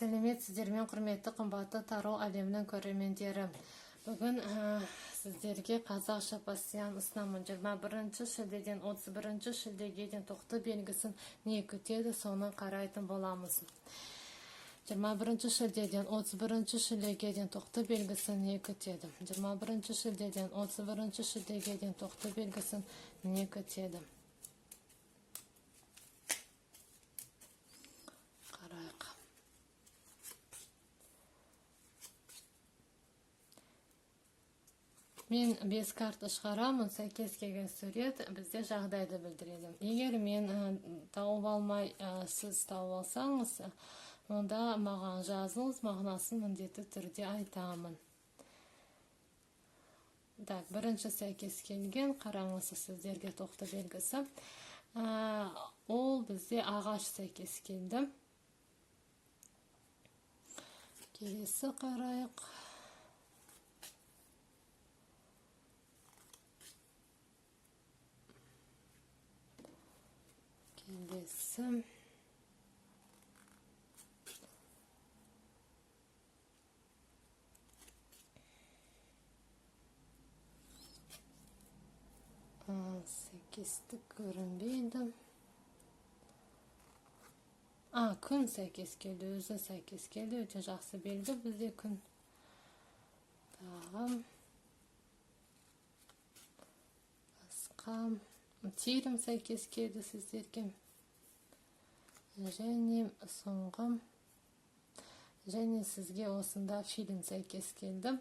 Сәлеметсіздер ме, құрметті, қымбатты Таро әлемінің көрермендері! Бүгін сіздерге қазақша пасьянс ұсынамын. 21 шілдеден 31 шілдеге дейін тоқты белгісін не күтеді, соны қарайтын боламыз. 21 шілдеден 31 шілдеге дейін тоқты белгісін не күтеді? 21 шілдеден 31 шілдеге дейін тоқты белгісін не күтеді? Қарайық. Мен 5 карта шығарамын, сәйкес келген сурет бізде жағдайды білдіреді. Егер мен тауып алмай, сіз тауып алсаңыз, онда маған жазыңыз, мағынасын міндетті түрде айтамын. Так, бірінші сәйкес келген, қараңыз, сіздерге тоқты белгісі. Ол бізде ағаш сәйкес келді. Келесі қарайық. Келесі. Сәйкестік көрінбейді. Күн сәйкес келді, өзі сәйкес келді, өте жақсы белгі бізде күн. Тағы басқа терім сәйкес келді сіздерге. Және соңғы, және сізге осында фильм сәйкес келді.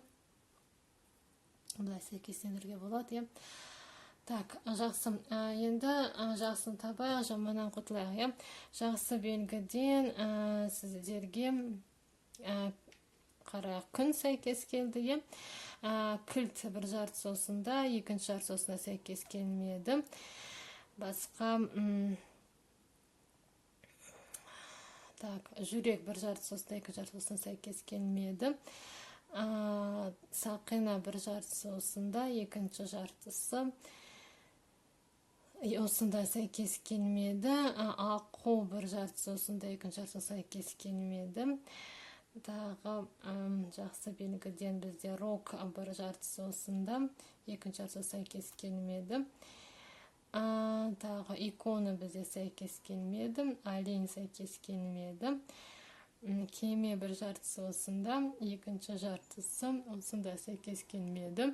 Былай сәйкестендіруге болады, иә. Так, жақсы. Енді жақсыны табайық, жаманнан құтылайық, иә. Жақсы белгіден сіздерге қарайық, күн сәйкес келді, иә. Кілт бір жартысы осында, екінші жартысы осында сәйкес келмеді. Басқа, так, жүрек бір жартысы осында, екінші жартысы осында сәйкес келмеді. Сақина бір жартысы осында, екінші жартысы осында сәйкес келмеді. Аққу бір жартысы осында, екінші жартысы сәйкес келмеді. Тағы жақсы белгіден бізде рок бір жартысы осында, екінші жартысы сәйкес келмеді. Тағы икона бізде сәйкес келмеді, олень сәйкес келмеді. Кеме бір жартысы осында, екінші жартысы осында сәйкес келмеді.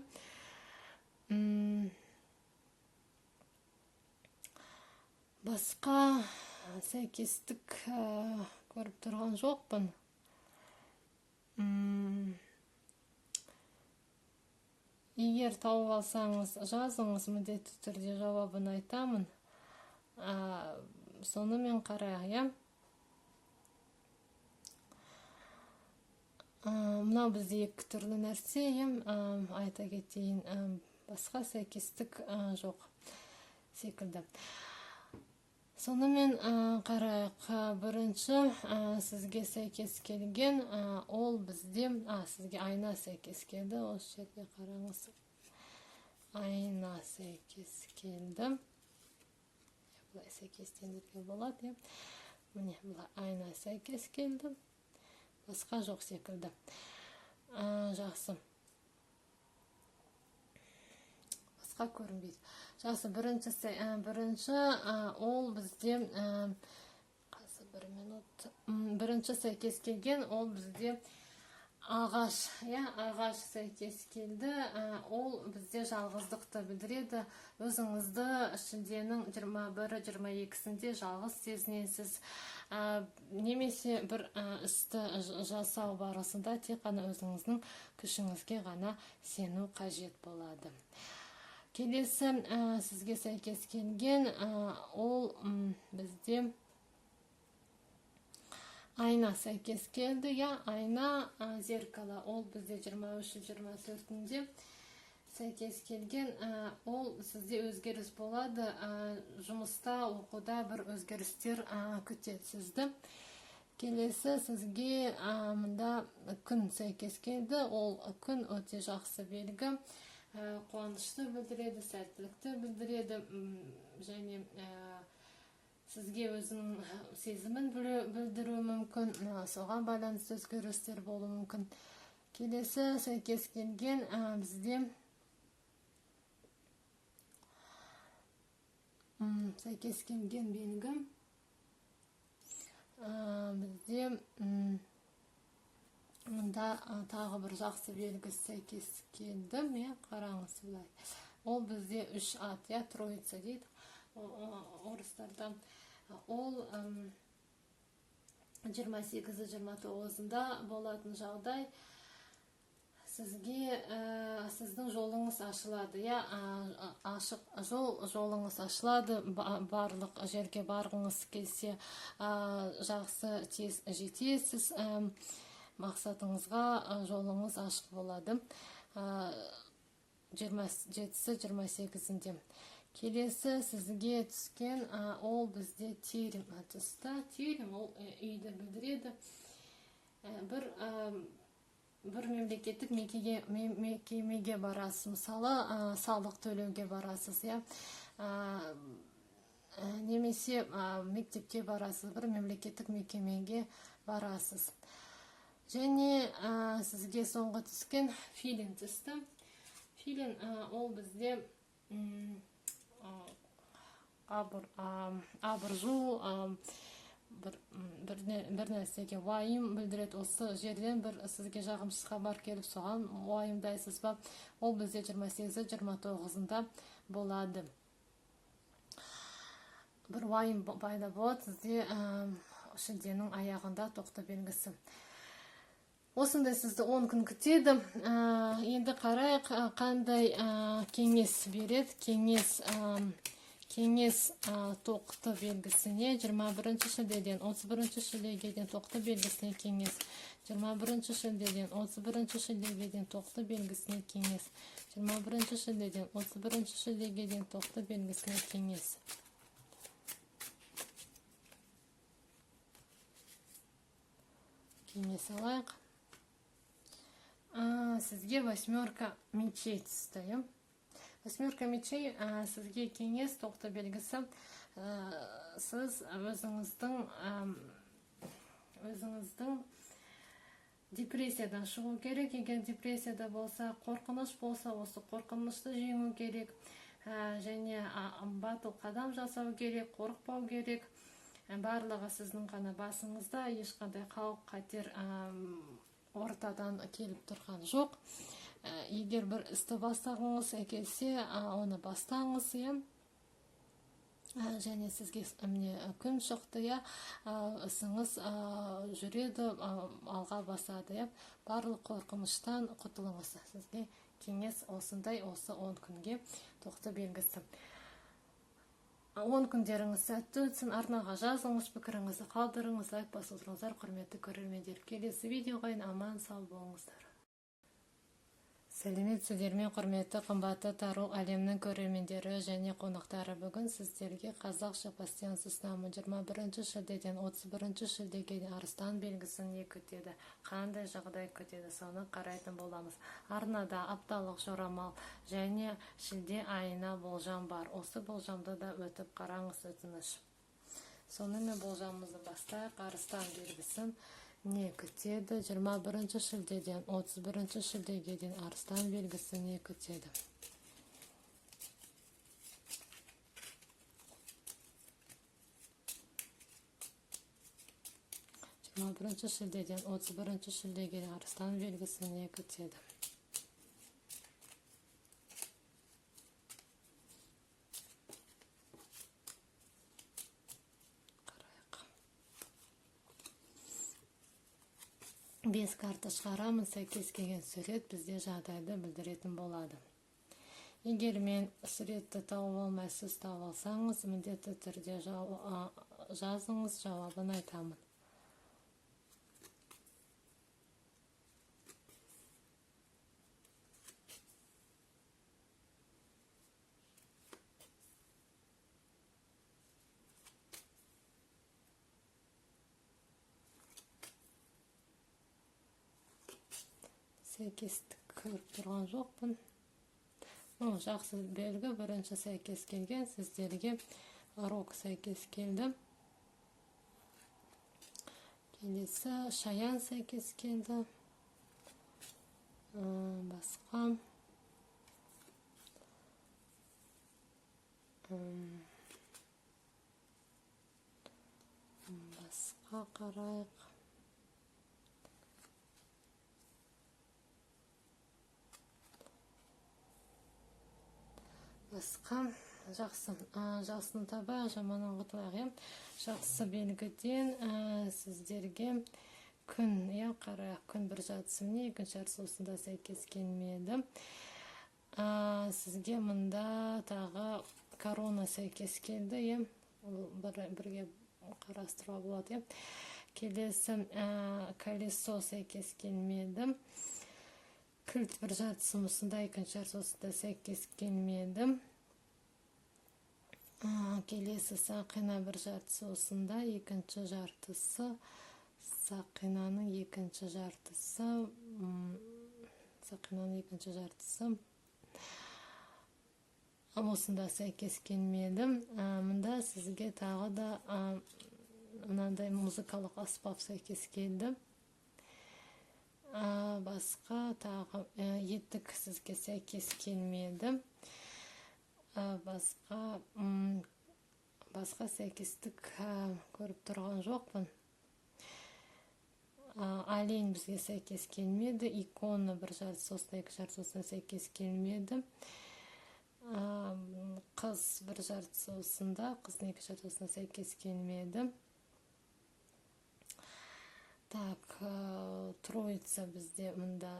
Басқа сәйкестік көріп тұрған жоқпын. Егер тауып алсаңыз, жазыңыз, міндетті түрде жауабын айтамын. Сонымен қарайық, иә. Мынау бізде екі түрлі нәрсе, иә, айта кетейін, басқа сәйкестік жоқ секілді. Сонымен қарайық, бірінші сізге сәйкес келген, ол бізде, сізге айна сәйкес келді, осы жерге қараңыз, айна сәйкес келді. Былай сәйкестендіруге болады, иә. Міне, былай айна сәйкес келді. Басқа жоқ секілді. Жақсы. Басқа көрінбейді. Жақсы, бірінші ол бізде, қазір бір минут, бірінші сәйкес келген, ол бізде ағаш, иә, ағаш сәйкес келді. Ол бізде жалғыздықты білдіреді. Өзіңізді шілденің 21-і, 22-сінде жалғыз сезінесіз. Немесе бір істі жасау барысында тек қана өзіңіздің күшіңізге ғана сену қажет болады. Келесі сізге сәйкес келген, ол бізде айна сәйкес келді, иә, айна, зеркало, ол бізде 23-і, 24-інде сәйкес келген, ол сізде өзгеріс болады, жұмыста, оқуда бір өзгерістер күтеді сізді. Келесі сізге мында күн сәйкес келді, ол күн өте жақсы белгі, қуанышты білдіреді, сәттілікті білдіреді, және сізге өзінің сезімін білдіруі мүмкін. мүмкін, соған байланысты өзгерістер болуы мүмкін. Келесі сәйкес келген бізде сәйкес келген белгі бізде мында тағы бір жақсы белгі сәйкес келді. Иә, қараңыз былай. Ол бізде 3 ат, иә, троица дейді орыстарда. Ол 28-29-ында болатын жағдай. Сізге сіздің жолыңыз ашылады, иә, ашық жол, жолыңыз ашылады, барлық жерге барғыңыз келсе, жақсы тез жетесіз, мақсатыңызға жолыңыз ашық болады. 27-сі, 28-інде. Келесі сізге түскен ол бізде терем түсті. Терем ол үйді білдіреді. Бір мемлекеттік мекемеге барасыз, мысалы, салық төлеуге барасыз, иә, немесе мектепке барасыз, бір мемлекеттік мекемеге барасыз. Және сізге соңғы түскен филин түсті. Филин ол бізде абыржу, бір нәрсеге уайым білдіреді. Осы жерден бір сізге жағымсыз хабар келіп, соған уайымдайсыз ба? Ол бізде 28-29-ында болады. Бір уайым пайда болады сізде шілденің аяғында, тоқты белгісі. Осындай сізді 10 күн күтеді. Енді қарайық, қандай кеңес береді. Кеңес тоқты белгісіне 21 шілдеден 31 шілдеге дейін тоқты белгісіне кеңес. 21 шілдеден 31 шілдеге дейін тоқты белгісіне кеңес. 21 шілдеден 31 шілдеге дейін тоқты белгісіне кеңес. Кеңес алайық. Сізге восьмерка мечей түсті, иә? Восьмерка мечей сізге кеңес, тоқты белгісі. Сіз өзіңіздің депрессиядан шығу керек. Егер депрессияда болса, қорқыныш болса, осы қорқынышты жеңу керек. Және батыл қадам жасау керек, қорықпау керек. Барлығы сіздің ғана басыңызда, ешқандай қауіп қатер ортадан келіп тұрған жоқ. Егер бір істі бастағыңыз келсе, оны бастаңыз, иә. Және сізге міне күн шықты, иә, ісіңіз жүреді, алға басады, иә. Барлық қорқыныштан құтылыңыз. Сізге кеңес осындай, осы 10 күнге тоқты белгісі. 10 күндеріңіз сәтті өтсін. Арнаға жазыңыз, пікіріңізді қалдырыңыз, лайк басып отырыңыздар, құрметті көрермендер. Келесі видеоға дейін аман сау болыңыздар. Сәлеметсіздер ме, құрметті қымбатты Таро әлемінің көрермендері және қонақтары. Бүгін сіздерге қазақша пасьянс ұсынамын. 21 шілдеден 31 шілдеге дейін арыстан белгісін не күтеді, қандай жағдай күтеді, соны қарайтын боламыз. Арнада апталық жорамал және шілде айына болжам бар. Осы болжамды да өтіп қараңыз, өтініш. Сонымен болжамымызды бастайық. Арыстан белгісін не күтеді? 21 шілдеден 31 шілдеге дейін арыстан белгісі не күтеді? 21 шілдеден 31 шілдеге дейін арыстан белгісі не күтеді? Қарайық. 5 карта шығарамын, сәйкес келген сурет бізде жағдайды білдіретін болады. Егер мен суретті тауып алмай, сіз тауып алсаңыз, міндетті түрде жазыңыз, жауабын айтамын. Сәйкестік көріп тұрған жоқпын. Жақсы белгі, бірінші сәйкес келген, сіздерге рок сәйкес келді. Келесі шаян сәйкес келді. Басқа басқа қарайық. Басқа жақсы, жақсыны табайық, жаманнан құтылайық, иә. Жақсы белгіден сіздерге күн, иә, қарайық. Күн бір жартысы міне, екінші жартысы осында сәйкес келмеді. Сізге мында тағы корона сәйкес келді, иә, ол бірге қарастыруға болады, иә. Келесі колесо сәйкес келмеді. Кілт бір жартысы осында, екінші жартысы осында сәйкес келмеді. Келесі сақина бір жартысы осында, екінші жартысы, сақинаның екінші жартысы, сақинаның екінші жартысы осында сәйкес келмеді. Мында сізге тағы да мынандай музыкалық аспап сәйкес келді. Басқа тағы етік сізге сәйкес келмеді. Басқа сәйкестік көріп тұрған жоқпын. Олень бізге сәйкес келмеді. Икона бір жартысы осында, екі жартысы осында сәйкес келмеді. Қыз бір жартысы осында, қыздың екі жартысы осында сәйкес келмеді. Так, троица бізде мында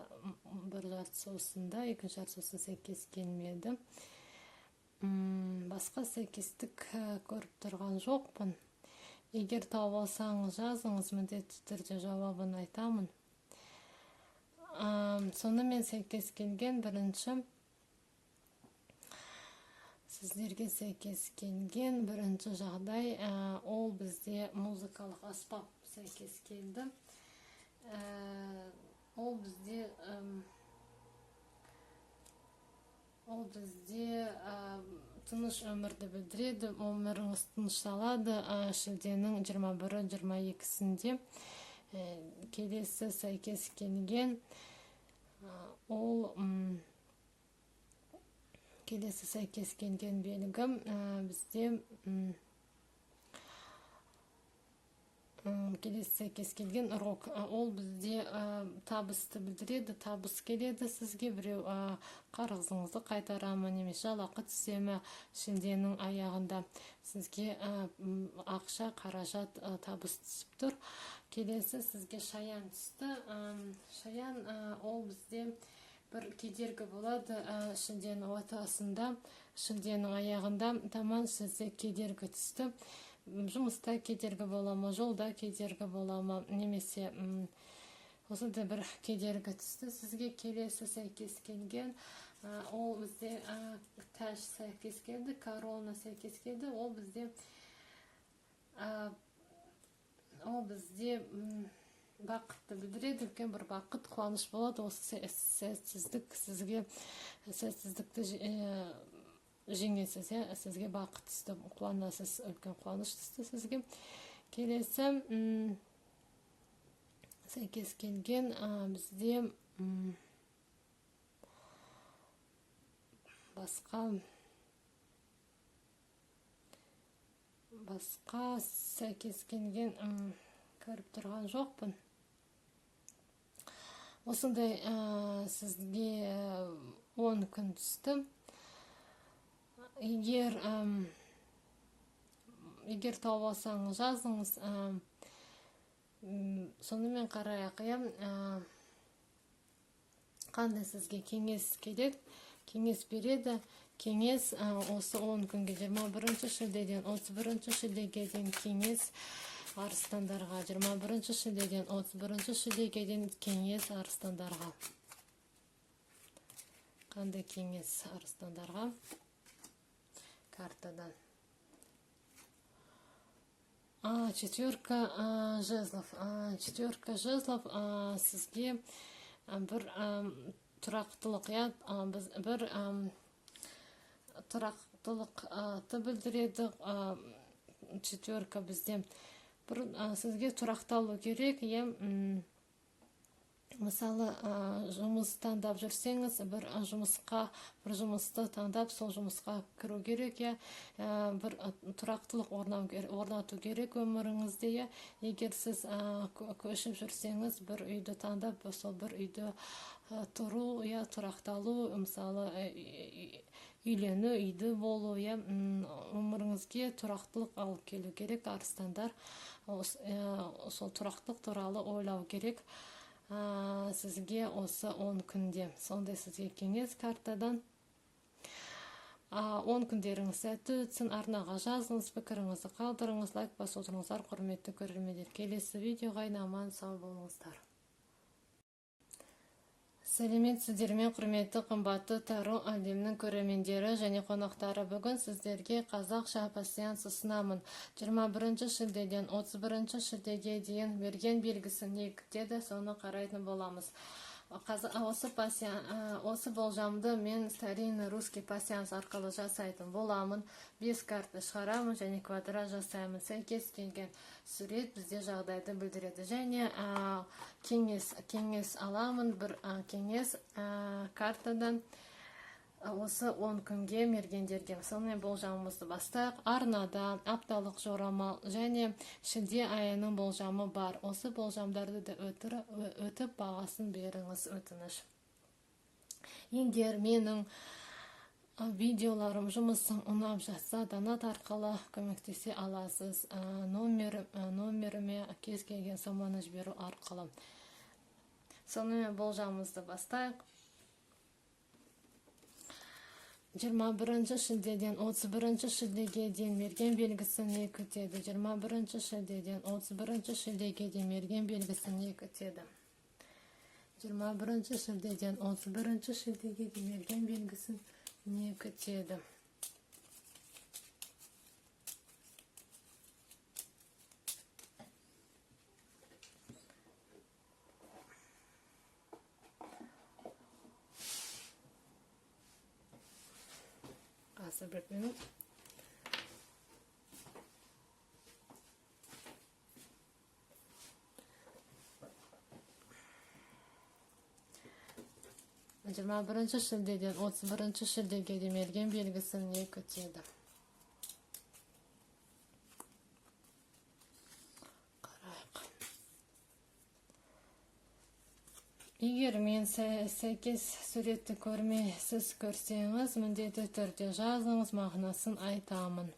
бір жартысы осында, екінші жартысы осында сәйкес келмеді. Басқа сәйкестік көріп тұрған жоқпын. Егер тауып алсаңыз, жазыңыз, міндетті түрде жауабын айтамын. Сонымен сәйкес келген бірінші, сіздерге сәйкес келген бірінші жағдай, ол бізде музыкалық аспап сәйкес келді. Ол бізде тыныш өмірді білдіреді, өміріңіз тынышталады шілденің 21-і, 22-сінде. Келесі сәйкес келген, ол келесі сәйкес келген белгі бізде келесі сәйкес келген рог. Ол бізде табысты білдіреді, табыс келеді сізге, біреу қарызыңызды қайтара ма немесе жалақы түсе ме, шілденің аяғында сізге ақша, қаражат, табыс түсіп тұр. Келесі сізге шаян түсті. Шаян, ол бізде бір кедергі болады шілденің ортасында, шілденің аяғында таман сізде кедергі түсті. Жұмыста кедергі бола ма, жолда кедергі бола ма, немесе осындай бір кедергі түсті сізге. Келесі сәйкес келген, ол бізде тәж сәйкес келді, корона сәйкес келді. Ол бізде бақытты білдіреді, үлкен бір бақыт, қуаныш болады. Осы сәтсіздік, сізге сәтсіздікті жеңесіз, иә, сізге бақыт түсті, қуанасыз, үлкен қуаныш түсті сізге. Келесі сәйкес келген бізде басқа сәйкес келген көріп тұрған жоқпын. Осындай сізге 10 күн түсті. Егер тауып алсаңыз, жазыңыз. Сонымен қарайық, иә, қандай сізге кеңес керек, кеңес береді. Кеңес осы 10 күнге, 21 шілдеден 31 шілдеге дейін кеңес арыстандарға, 21 шілдеден 31 шілдеге дейін кеңес арыстандарға. Қандай кеңес арыстандарға картадан? Четверка жезлов. Четверка жезлов, сізге бір тұрақтылық, иә, біз бір тұрақтылықты білдіреді. Четверка бізде Бір сізге тұрақталу керек, иә. Мысалы, жұмыс таңдап жүрсеңіз, бір жұмысты таңдап, сол жұмысқа кіру керек, иә. Бір тұрақтылық орнату керек өміріңізде, иә. Егер сіз көшіп жүрсеңіз, бір үйді таңдап, сол бір үйде тұру, иә, тұрақталу, мысалы, үйлену, үйді болу, иә, өміріңізге тұрақтылық алып келу керек. Арыстандар, сол тұрақтылық туралы ойлау керек. Сізге осы 10 күнде сондай сізге кеңес картадан. 10 күндеріңіз сәтті өтсін. Арнаға жазыңыз, пікіріңізді қалдырыңыз, лайк басып отырыңыздар, құрметті көрермендер. Келесі видеоға дейін аман сау болыңыздар. Сәлеметсіздер ме, құрметті қымбатты Таро әлемінің көрермендері және қонақтары. Бүгін сіздерге қазақша пассианс ұсынамын. 21 шілдеден 31 шілдеге дейін мерген белгісі не күтеді, соны қарайтын боламыз. Осы болжамды мен старинный русский пассианс арқылы жасайтын боламын. 5 карта шығарамын және квадрат жасаймын. Сәйкес келген сурет бізде жағдайды білдіреді. Және кеңес аламын, бір кеңес картадан осы 10 күнге мергендерге. Сонымен болжамымызды бастайық. Арнада апталық жорамал және шілде айының болжамы бар. Осы болжамдарды да өтіп бағасын беріңіз, өтініш. Егер менің видеоларым, жұмысым ұнап жатса, донат арқылы көмектесе аласыз. Номеріме кез келген соманы жіберу арқылы. Сонымен болжамымызды бастайық. 21 шілдеден 31 шілдеге дейін мерген белгісі не күтеді? 21 шілдеден 31 шілдеге дейін мерген белгісі не күтеді? 21 шілдеден 31 шілдеге дейін мерген белгісі не күтеді? Қазір бір минут. 21 шілдеден 31 шілдеге дейін мерген белгісі не күтеді? Қарайық. Егер мен сәйкес суретті көрмей сіз көрсеңіз, міндетті түрде жазыңыз, мағынасын айтамын.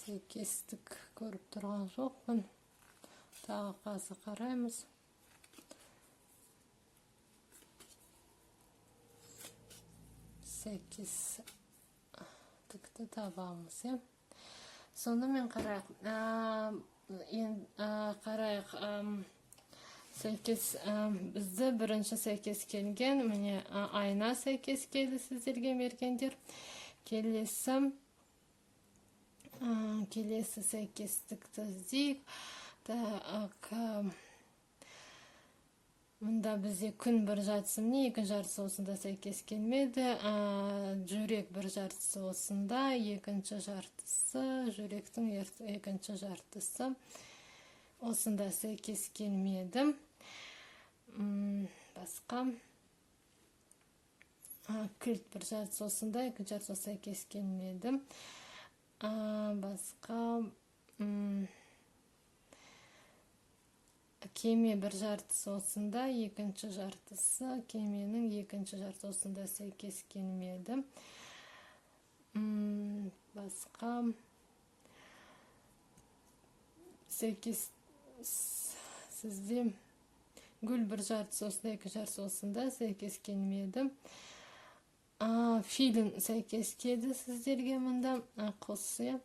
Сәйкестік көріп тұрған жоқпын. Тағы қазір қараймыз. Сәйкестікті табамыз, иә. Сонымен қарайық. Қарайық. Сәйкес, бізді бірінші сәйкес келген, міне, айна сәйкес келді сіздерге мергендер. Келесі сәйкестікті іздейік. Мында бізде күн бір жартысы, міне, екі жартысы осында сәйкес келмеді. Жүрек бір жартысы осында, екінші жартысы, жүректің екінші жартысы осында сәйкес келмеді. Басқа. Кілт бір жартысы осында, екінші жартысы сәйкес келмеді. Басқа, кеме бір жартысы осында, екінші жартысы, кеменің екінші жартысы осында сәйкес келмеді. Басқа сәйкес сізде гүл бір жартысы осында, екінші жартысы осында сәйкес келмеді. Филин сәйкес келді сіздерге мында, құс, иә.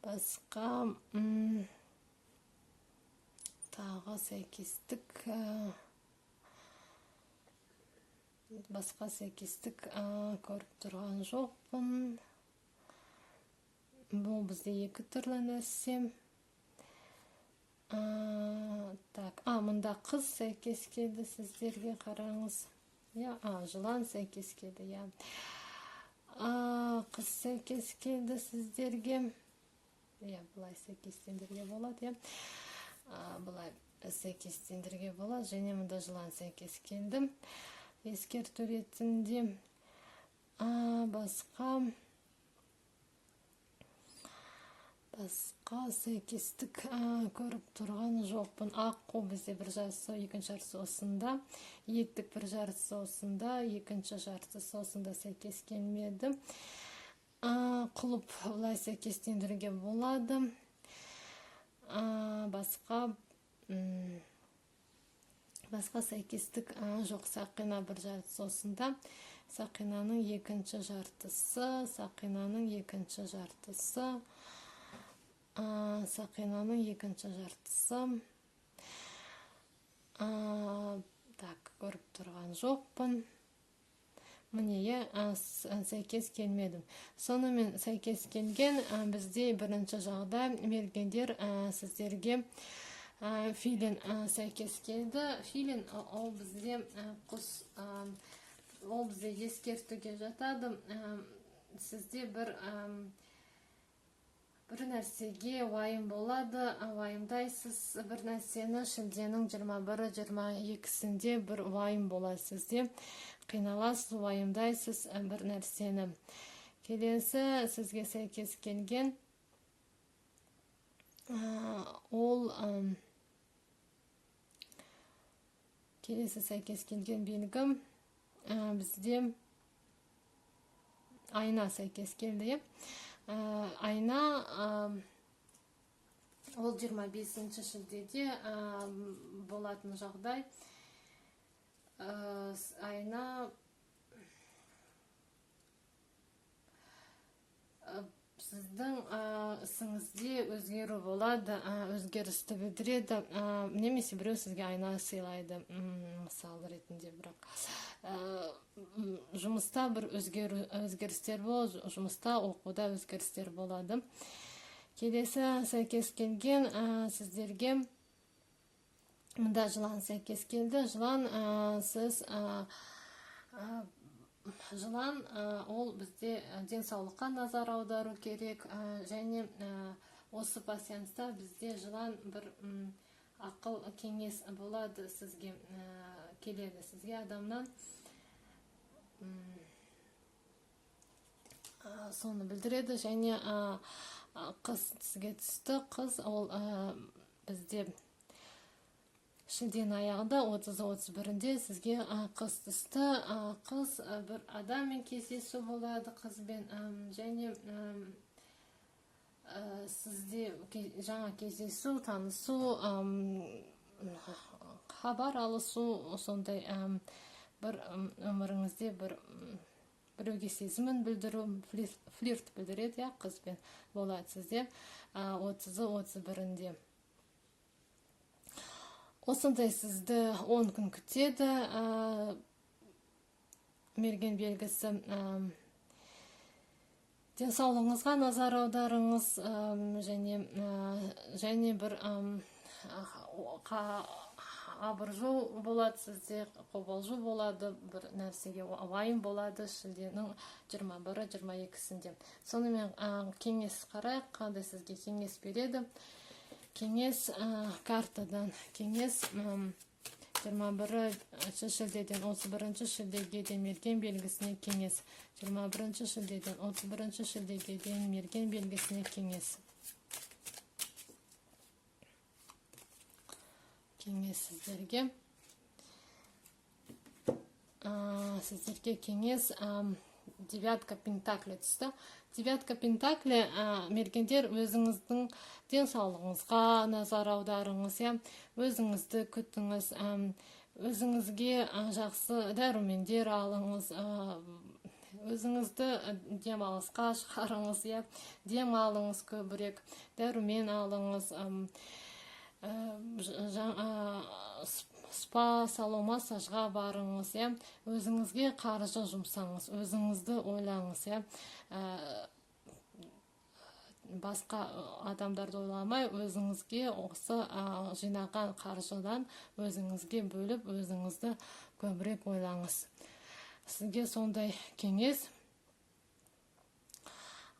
Басқа, Тағы сәйкестік, басқа сәйкестік көріп тұрған жоқпын. Бұл бізде екі түрлі нәрсе. Так, мында қыз сәйкес келді сіздерге, қараңыз. Иә, жылан сәйкес келді, иә. Қыз сәйкес келді сіздерге. Иә, былай сәйкестендіруге болады, иә. Былай сәйкестендіруге болады. Және мында жылан сәйкес келді. Ескерту ретінде. Басқа сәйкестік көріп тұрған жоқпын. Аққу бізде бір жартысы, екінші жартысы осында. Еттік бір жартысы осында, екінші жартысы осында сәйкес келмеді. Құлып былай сәйкестендіруге болады. Басқа сәйкестік жоқ. Сақина бір жартысы осында. Сақинаның екінші жартысы, сақинаның екінші жартысы. Сақинаның екінші жартысы. Так, көріп тұрған жоқпын. Міне, сәйкес келмедім. Сонымен сәйкес келген бізде бірінші жағдай мергендер, сіздерге филин сәйкес келді. Филин ол бізде құс, ол бізде ескертуге жатады. Сізде бір нәрсеге уайым болады, уайымдайсыз бір нәрсені. Шілденің 21-і, 22-сінде бір уайым болады сізде. Қиналасыз, уайымдайсыз бір нәрсені. Келесі сізге сәйкес келген ол келесі сәйкес келген белгі бізде айна сәйкес келді. Айна ол 25 шілдеде болатын жағдай. Айна сіздің ісіңізде өзгеру болады, өзгерісті білдіреді, немесе біреу сізге айна сыйлайды, мысал ретінде. Бірақ жұмыста бір өзгерістер болады, жұмыста, оқуда өзгерістер болады. Келесі сәйкес келген сіздерге мында жылан сәйкес келді. Жылан, сіз жылан ол бізде денсаулыққа назар аудару керек, және осы пассианста бізде жылан бір ақыл кеңес болады сізге, келеді сізге адамнан, соны білдіреді. Және қыз сізге түсті. Қыз ол бізде шілденің аяғында 30-31-інде сізге қыз түсті. Қыз бір адаммен кездесу болады қызбен, және сізде жаңа кездесу, танысу, хабар алысу, сондай бір өміріңізде бір біреуге сезімін білдіру, флирт білдіреді, қызбен болады сізде 30-31-інде. Осындай сізді 10 күн күтеді. Мерген белгісі, денсаулығыңызға назар аударыңыз, және бір абыржу болады сізде, қобалжу болады, бір нәрсеге уайым болады шілденің 21-і, 22-сінде. Сонымен кеңес қарайық, қандай сізге кеңес береді. Кеңес картадан кеңес 21 шілдеден 31 шілдеге дейін мерген белгісіне кеңес. 21 шілдеден 31 шілдеге дейін мерген белгісіне кеңес. Кеңес сіздерге. Сіздерге кеңес девятка пентакли түсті. Девятка пентакли, мергендер, өзіңіздің денсаулығыңызға назар аударыңыз, өзіңізді күтіңіз, өзіңізге жақсы дәрумендер алыңыз, өзіңізді демалысқа шығарыңыз, дем алыңыз көбірек, дәрумен алыңыз, Спа салон, массажға барыңыз, иә, өзіңізге қаржы жұмсаңыз, өзіңізді ойлаңыз, иә. Басқа адамдарды ойламай, өзіңізге осы жинаған қаржыдан өзіңізге бөліп, өзіңізді көбірек ойлаңыз. Сізге сондай кеңес.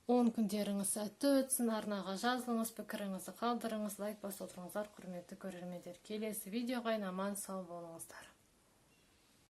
10 күндеріңіз сәтті өтсін! Арнаға жазылыңыз, пікіріңізді қалдырыңыз, лайк басып отырыңыздар. Құрметті көрермендер, келесі видеоға аман сау болыңыздар!